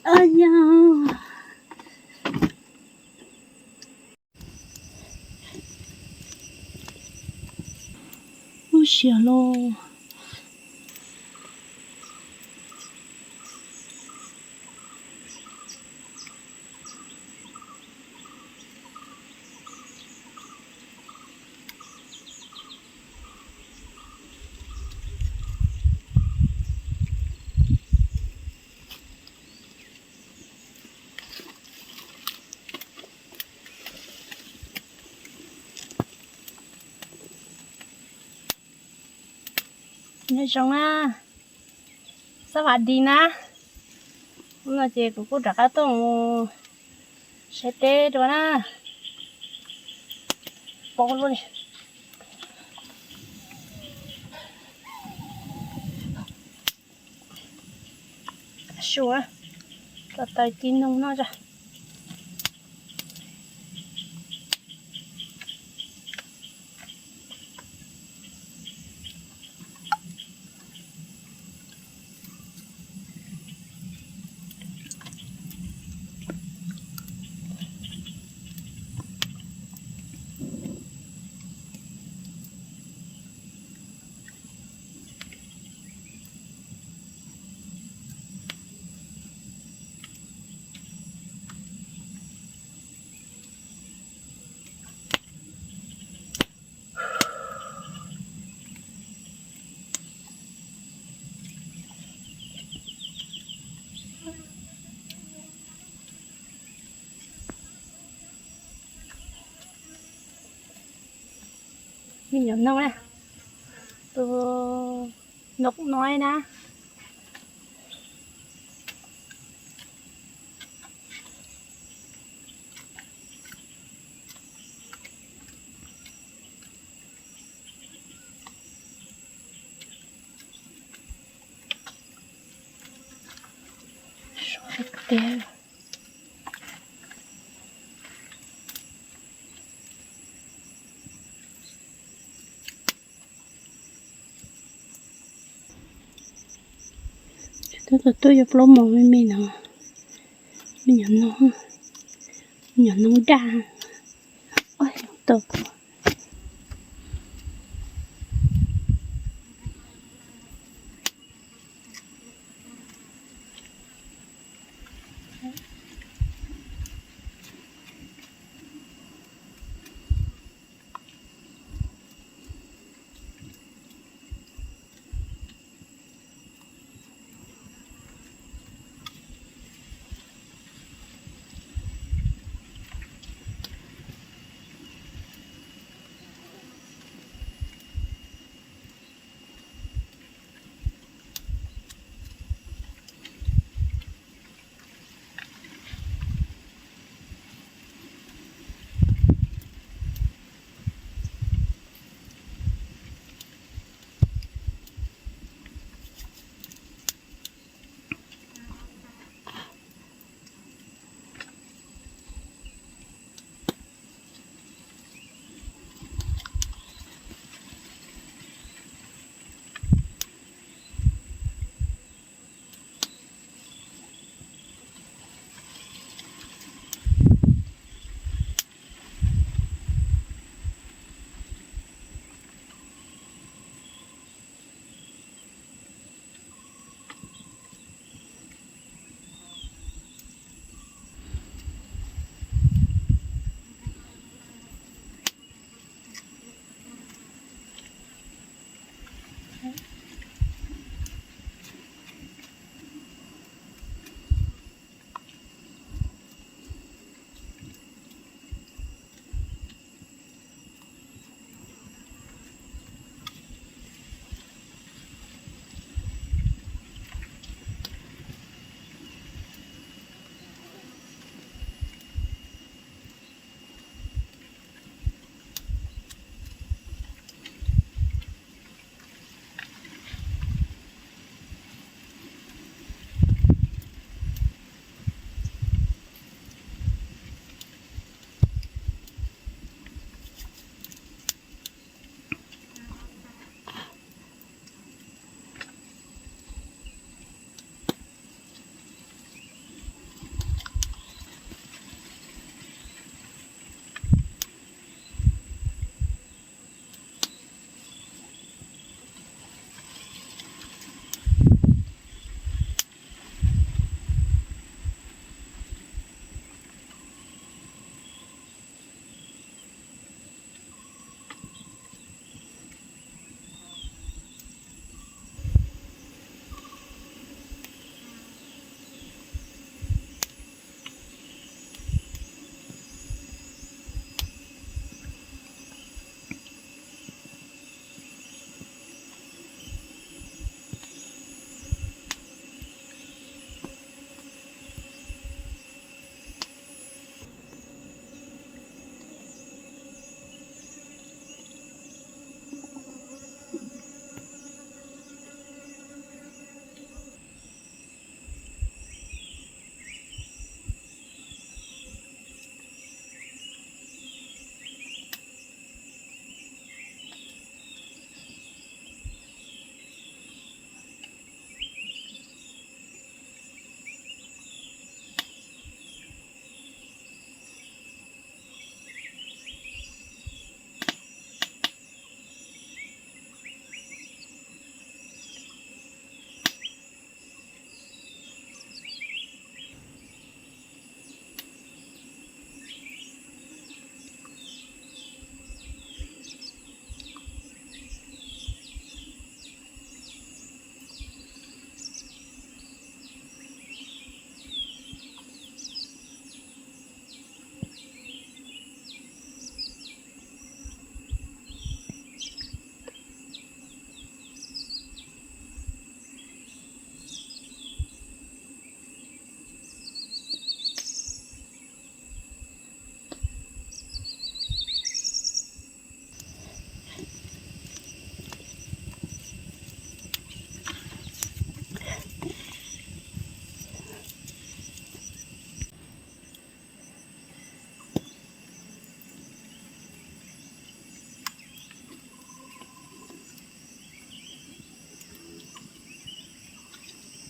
Yog, lub siav los. Nyob zoo na, xab vam dis na. Hnub no ces kuv kuj rov qab tuaj mus saib teb dua na. Pom luaj li. Su, tau taws ci noog noj tso. Me nyuam noog na, tus noj no na. Tab tom tuaj yuav plaub mos me me no, me nyuam noog, me nyuam noog daj. Tau.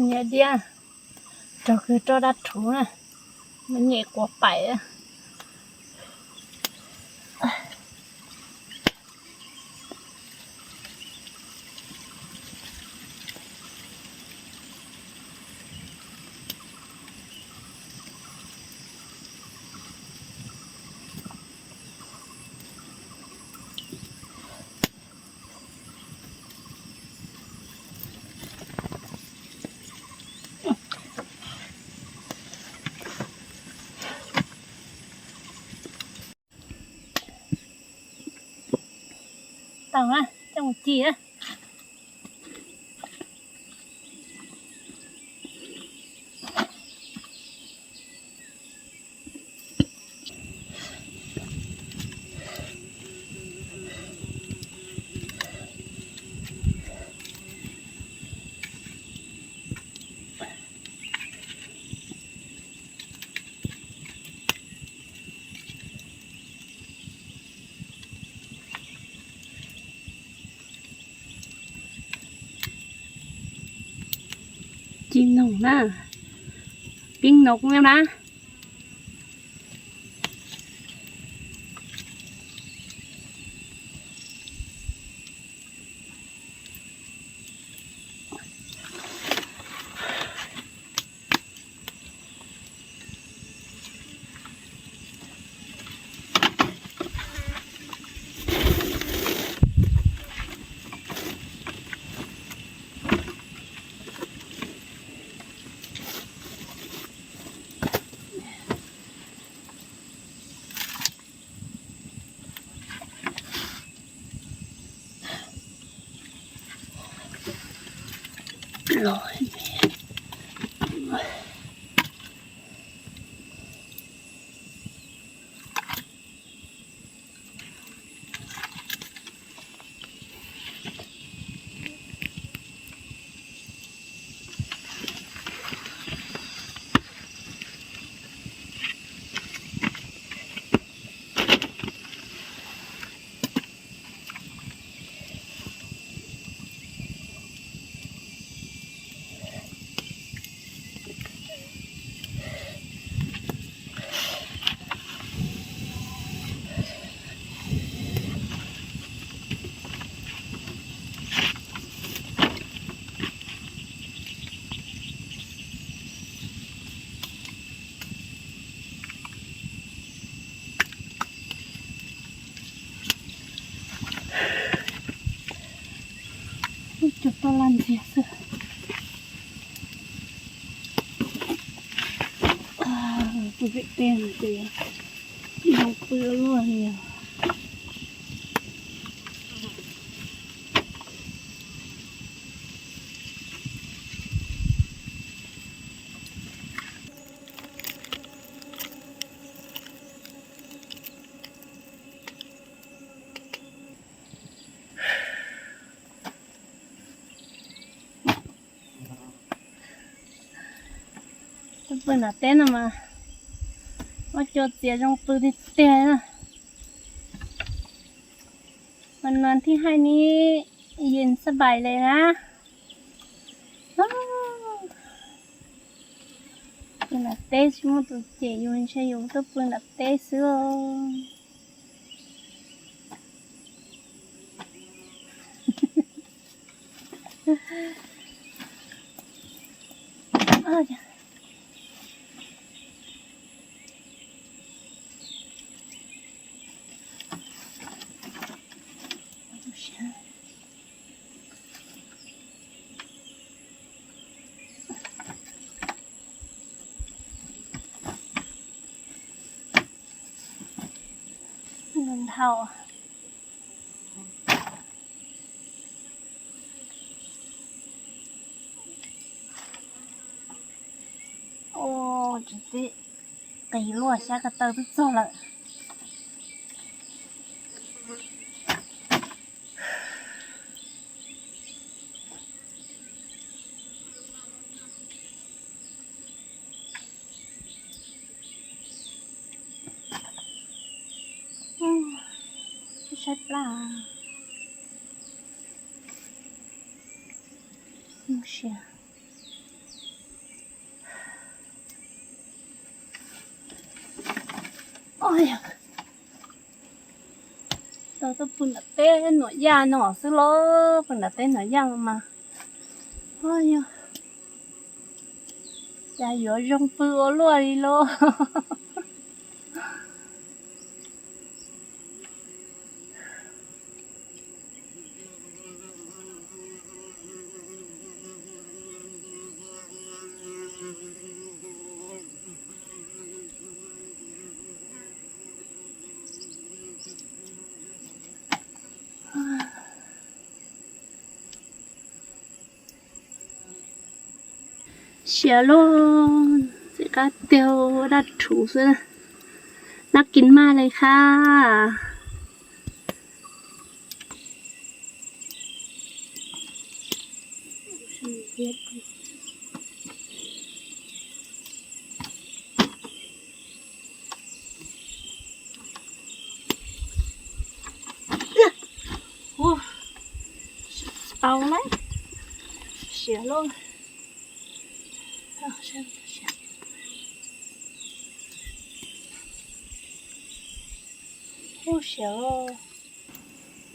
Niam diab, raug kws roj dab rhuv na, nyem quav paim. Tau na, coj mus ci na. Ci noog na, pib noog na. Ub, cov toj laj ntxiag xwb. Tus pem teb ces zoo pw luaj li os. Tus pw nram teb no mas muab cua txiav zoo pw tiag tiag na. Mas nws thiaj hais ni, yen sab pais li na. Pw nram teb tsis muaj tus cem yus, ntshe yus tuaj pw nram teb xwb. Ntau. Ua, tsis teb, qis luaj, xyab ko taw twb txog lawm. Saib plab. Mus sia. Tau tuaj pw nram teb nuam yaj no xwb los, pw nram teb nuam yaj mas, yog cas yuav zoo pw ua luaj li lauj. Siav lauj, ntxim qab tiag, daj rhuv xwb. Noj kis maj li qab. Tsis tau na, siav lauj. Ub siav lauj,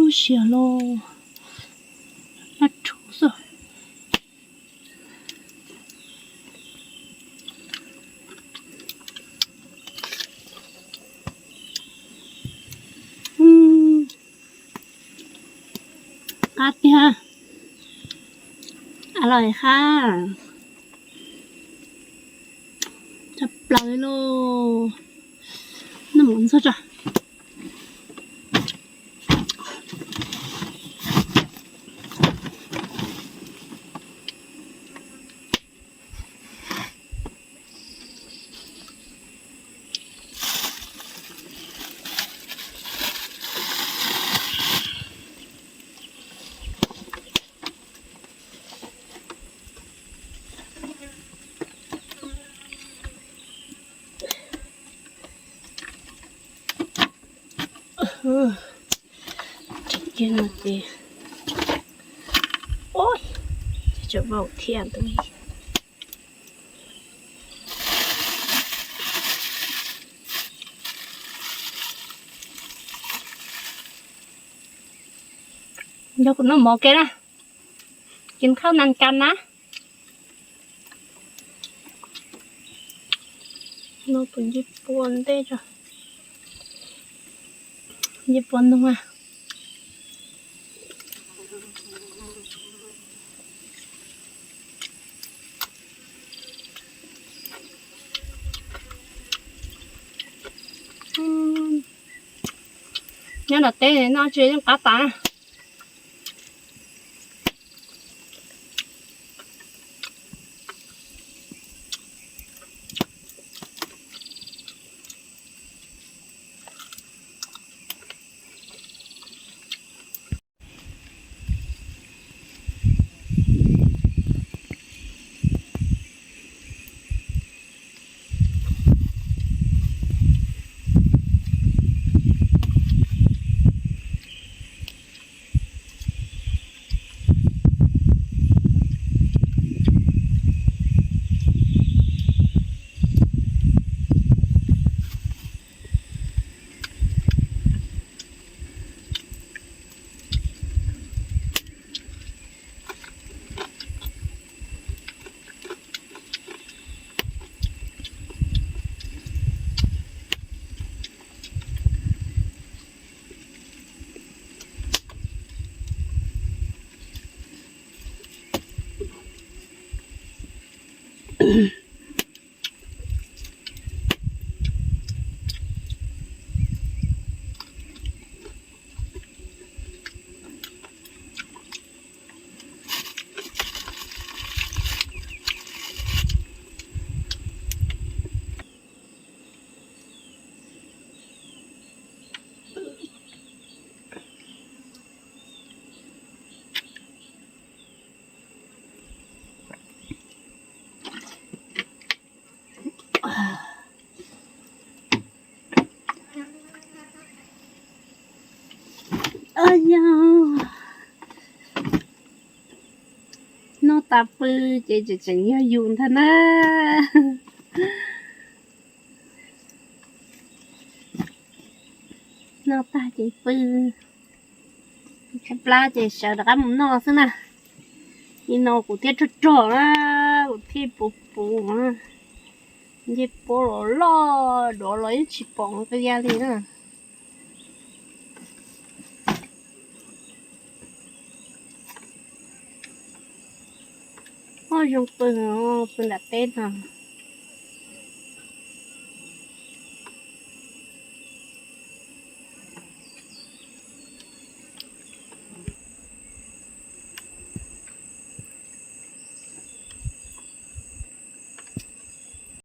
ub siav lauj, daj rhuv xwb. Qab tiag, a los qab, tshaj plaws li lauj. Noj mov ntxuag tso. Tseem kiag no ces, ua, ces tseem vau thiab ntag. Nrog kuv noj mov ke na, kis khab nas kas na. Noj tus ncej pua ntej tso, ncej pua ntug a. Nyob nram teb noj tsis yeej qab tas. Yog noj tas pw ces tseem tseem yog yus ntag na. Noj tag ces pw, tshaib plab ces sawv rov qab mus noj xwb na. Nim no kuv thiaj rog rog na, kuv thiaj puv puv, ncej puab los loj duav los yeej tsis pom qia li na. Oj, zoo pw, pw nram teb no.